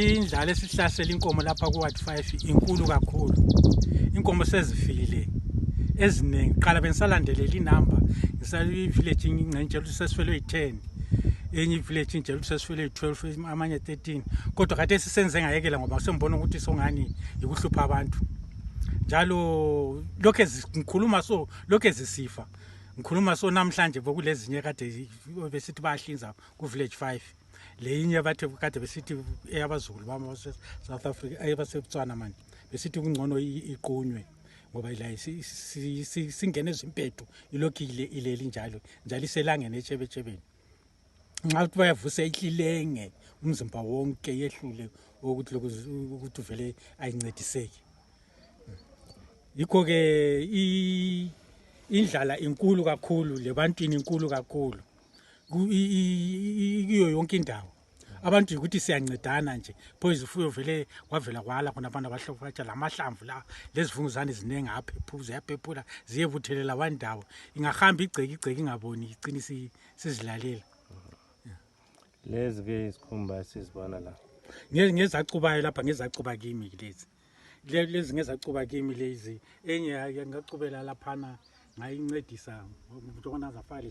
indlala esihlasela inkomo lapha ku Ward 5 inkulu kakhulu. Inkomo sezifile eziningi. Qala benisalandelela inamba ngisali village ingcenje sesifele 10. Enye village nje sesifele 12 amanye 13. Kodwa kade sisenze ngayekela ngoba sembona ukuthi songani ikuhlupha abantu. Njalo lokho ngikhuluma so lokho ezisifa. Ngikhuluma so namhlanje bokulezinye kade besithi bayahlinza ku village 5. Leyinye bathe kade besithi eyabazulu bama South Africa ayebaseBotswana manje besithi kungcono iqunywe ngoba la singene ezimpedu ilokile ileli njalo iselangene etshebetshebeni ngathi bayavusa ihlilenge umzimba wonke yehlule ukuthi vele ayincediseke. Yikho ke indlala inkulu kakhulu lebantwini inkulu kakhulu kuyo yonke indawo. Abantu ukuthi siyancedana nje pho izifuyo vele kwavela kwala khona abantu abahlofatsha lamahlamvu la lezivunguzane eziningi aphephuza yaphephula ziyebuthelela abandawo ingahamba igceki ingaboni igcini sizilalela. Lezi ke isikhumba sizibona la ngezacubayo lapha ngezacuba kimi lezi ngezacuba kimi lezi enye ngacubela laphana ngayincedisa ubona zafale